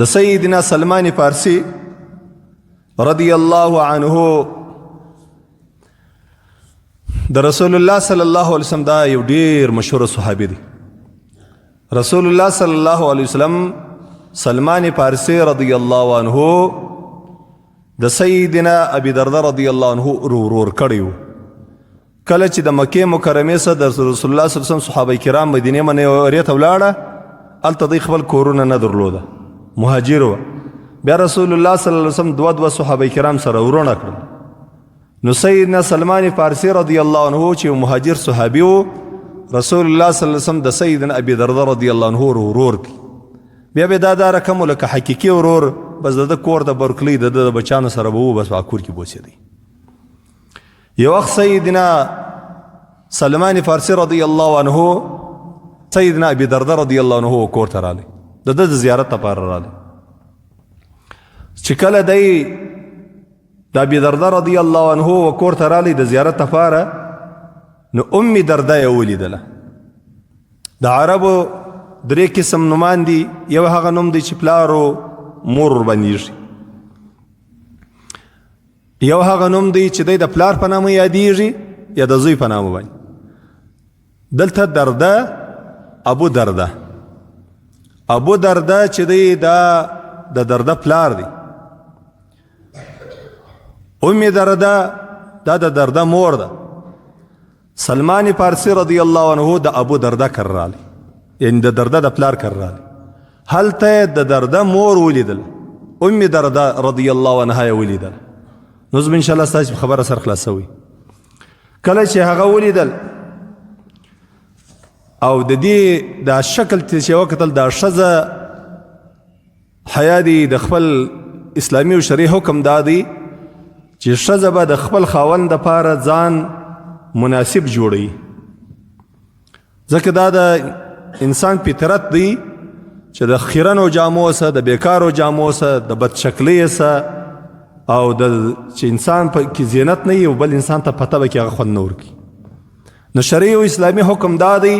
د سیدنا سلمان فارسی رضی الله عنه د رسول الله صلی الله علیه وسلم دا یو ډیر مشهور صحابي دی. رسول الله صلی الله علیه وسلم سلمان فارسی رضی الله عنه د سیدنا ابي درده رضی الله عنه ورور کړیو. کله چې د مکې مکرمې سره د رسول الله صلی الله علیه وسلم صحابه کرام مدینه منورې ته ولاړه، هلته دوی خپل کورونه نه درلوده، مهاجر وه. بیا رسول الله صلی الله علیه وسلم دوه دوه صحابه کرام سره ورونه کړل. نو سیدنا سلمان فارسی رضی الله عنه چې مهاجر صحابي وو، رسول الله صلی الله علیه وسلم د سیدنا ابي درده رضی الله عنه ورور کی. بیا به دا دا رقم لکه حقیقي ورور، بس د کور د برکلی د د بچانو سره به وو، بس په کور کې بوسېدی. یو وخت سیدنا سلمان فارسی رضی الله عنه سیدنا ابي درده رضی الله عنه کور ته راغلی، د ده د زیارت لپاره راغلی. چې کله دی د ابي درده رضی الله عنه و کور ته راغلی د زیارت لپاره، نو ام درده یې ولیدله. د عربو درې قسم نومان دي. یو هغه نوم دی چې پلار او مور ورباندې، یو هغه نوم دی چې دی د پلار په نامه یادیږي یا د زوی په نامه باندې. دلته درده، ابو درده، ابو درده چې دی دا د درده پلار دی. ام درده دا د درده مور ده. سلمان فارسی رضی الله عنه د ابو درده کر رالی، یعنی د درده د پلار کر رالی. هلته د درده مور ولیدل، ام درده رضی الله عنها یې ولیدل. نو زه به انشاءالله ستاسو خبره سر خلاصوي. کله چې هغه ولیدل او د دې دا شکل ته چې وکتل، دا ښځه حیا دی د خپل اسلامي او شرعي حکم دا دی چې ښځه به د خپل خاوند دپاره ځان مناسب جوړوي، ځکه دا د انسان فطرت دی چې د خیرنو جامو سره، د بیکارو جامو سره، د بدشکلۍ سره، او د چې انسان په کې زینت نه وي او بل انسان ته پته به کې هغه خوند نه ورکوي. نو شرعي او اسلامي حکم دا دی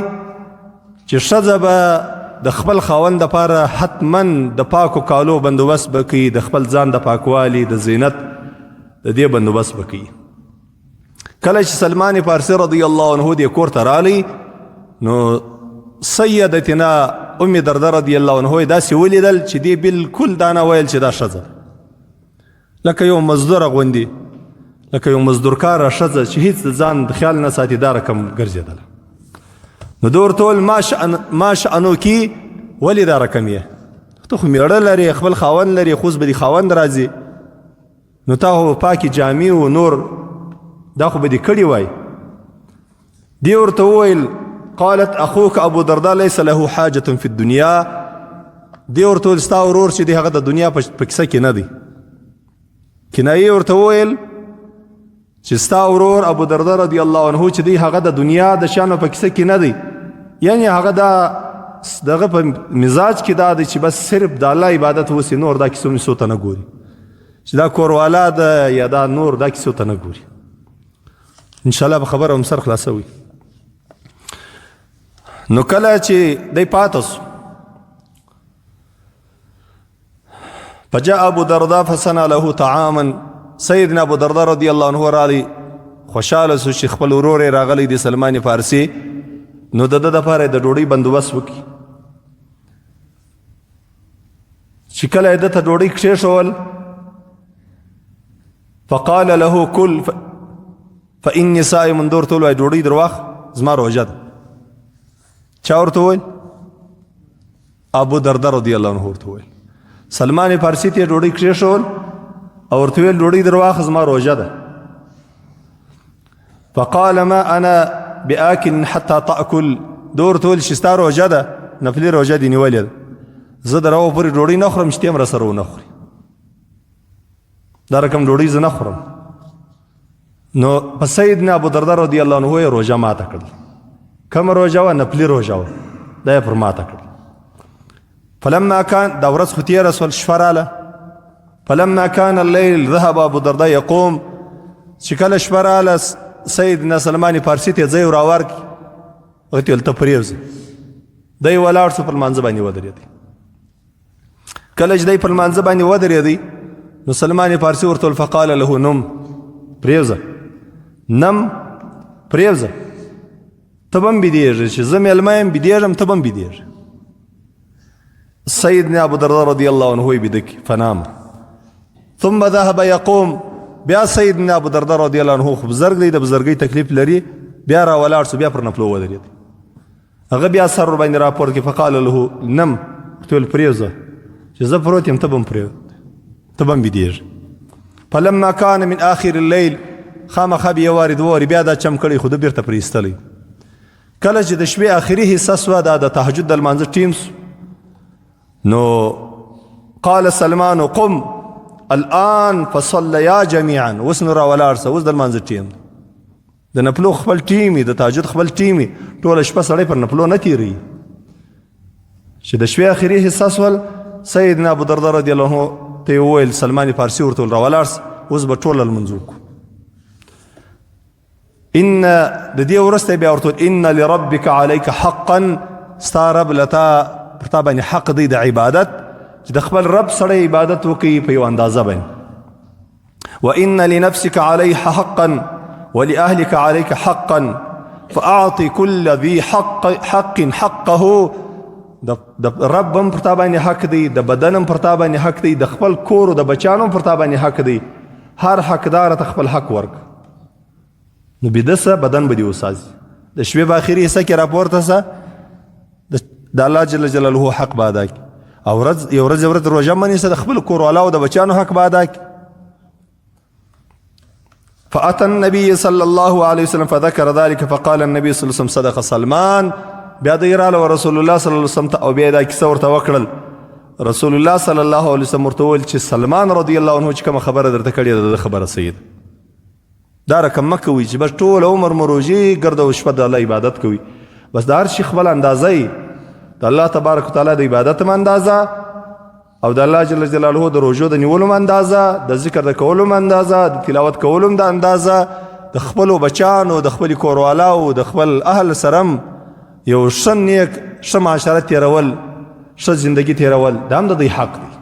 چې ښځه به د خپل خاوند لپاره حتما د پاکو کالو بندوبست به کوي، د خپل ځان د پاکوالي، د زینت د دې بندوبست به کوي. کله چې سلمان فارسی رضی الله عنه دې کور ته راغلی، نو سیدتنا ام درده رضی الله عنه یې داسې ولیدل چې دې بالکل دا نه ویل چې دا ښځه لکه یو مزدور غوندي، لکه یو مزدورکاره ښځه چې هیڅ د ځان د خیال نه ساتي، دا رقم ګرځېدله. نو ده ورته وویل ما شأنو کی، ولې دا رقم یې؟ ته خو مېړه لرې، خپل خاوند لرې، خو اوس به دې خاوند راځي، نو تا خو به پاکې جامې و نور دا خو به دې کړي وای. دی ورته وویل قالت اخوک ابو دردا ليس له حاجه في الدنيا. دی ورته وویل ستا ورور چې دی هغه د دنیا په کیسه کې نه دی. کنایې ورته وویل چې ستا ورور ابو دردا رضی الله عنه چې دی هغه د دنیا د شانو په کیسه کې نه دی، یعنی هغه دا دغه په مزاج کې دا دی چې بس صرف د الله عبادت وسی، نور دا کیسو میسو ته نه ګوري، چې دا کوروالا ده یا دا نور دا کیسو ته نه ګوري. ان شاء الله به خبره هم سر خلاصوي. نو کله چې دی پاته سو، فجاء ابو دردا فصنع له طعاما. سیدنا ابو دردا رضی الله عنه رالی خوشاله سو چې خپل ورور یې راغلی دی سلمان فارسی، نو د ده دپاره د ډوډۍ بندوبست وکړي. چې کله یې ده ته ډوډۍ کښېښول، فقال له كل فإني صائم. دور ته وویل ډوډۍ درواخ، زما روژه ده. چا ورته وویل؟ ابو درده رضی الله عنه ورته وویل. سلمان فارسی ته ډوډۍ کښېښول او ورته ویل ډوډۍ درواخ، زما روژه ده. فقال ما انا باكل حتى تاكل. دور ورته وویل چې ستا روژه ده، نفلي روژه دې نیولې ده، زه در هغو پورې ډوډۍ نه خورم چې ته هم راسره ونه خوري، دا رقم ډوډۍ زه نه خورم. نو په سیدنا ابو درده رضی الله عنه یې روژه ماته کړل. کومه روژه وه؟ نفلي روژه وه، دا یې پر ماته کړل. فلما كان دا ورځ خو تېره سول، شپه راله. فلما كان الليل ذهب ابو درده يقوم. چې کله شپه راله، سیدنا سلمان فارسی ته ځای راورکړي، هغه ته ویل ته پرېوځه. دی ولاړ سو، پر لمانځه باندې ودرېدی. کله چې دی پر لمانځه باندې ودرېدی نو سلمان فارسي ورته ویل، فقال له نم، پرېوځه، نم پرېوځه، ته به هم بیدېږې چې زه مېلمه یم بیدېږم، ته به هم بیدېږې. سیدنا ابو درده رضی الله عنه یې بیده کړي، فنام ثم ذهب يقوم. بیا سیدنا ابو درده رضی الله عنه خو بزرګ دی، د بزرګۍ تکلیف لري، بیا را ولاړ سو، بیا پر نفلو ودرېد. هغه بیا سر ورباندې راپورته کړي، فقال له نم، ورته ویل پرېږده چې زه پروت یم، ته به هم پرېږده، ته به هم بیدېږې. فلما کان من آخر الليل، خامخا به یو وارې دوه وارې بیا دا چم کړی، خو ده بېرته پرې ایستلی. کله چې د شپې آخري حصه سوه، دا د تهجد د لمانځه ټیم سو، نو قال سلمان قم الان فصليا جميعا، اوس نو را ولاړ سه، اوس د لمانځه ټیم، د نفلو خپل ټیم، د تهجد خپل ټیم، ټوله شپه سړی پر نفلو نه تېروي. چې د شپې آخري حصه سول، سیدنا ابو درده رضی الله عنه ته یې وویل، سلمان فارسي ورته ویل راولاړ سه، اوس به ټوله لمونځ وکړو. ان د دې وروسته بیا ورته ان لربک علیک حقا، ستا رب لتا پر تا باندې حق دی د عبادت، چې د خپل رب سره عبادت وکړي په یو اندازه باندې. وان لنفسك عليها حقا ولأهلك عليك حقا فأعطي كل ذي حق حق حقه. د رب هم پر تا باندې حق دی، د بدن هم پر تا باندې حق دی، د خپل کور او د بچانو هم پر تا باندې حق دی، هر حقدار ته خپل حق ورک. نو بیده سه، بدن به دې وسازي. د شپې په اخري حصه کې راپورته سه، د الله جل جلاله حق به ادا کړي، او ورځ یو ورځ ورځ روژه منې سه، د خپل کور والا او د بچانو حق به ادا کړي. فأتى النبي صلى الله عليه وسلم فذكر ذلك فقال النبي صلى الله عليه وسلم صدق سلمان. بیا دی راله رسول الله صلی الله علیه وسلم ته او بیا دا کیسه ورته وکړل. رسول الله صلی الله علیه وسلم ورته وویل چې سلمان رضی الله عنه چې کومه خبره درته کړې ده، د خبره صحیح ده، دا رقم مه کوئ چې بس ټول عمر مو روژې ګرده او شپه د الله عبادت کوئ. بس د هر شي خپل اندازه یي، د الله تبارک وتعالی د عبادت هم اندازه، او د الله جل جلاله د روژو د نیولو هم اندازه، د ذکر د کولو هم اندازه، د تلاوت کولو هم د اندازه، د خپلو بچانو، د خپلې کوروالاو، د خپل اهل سره هم یو ښه نیک ښه معاشره تېرول، ښه زندګي تېرول، دا هم د دوی حق دی.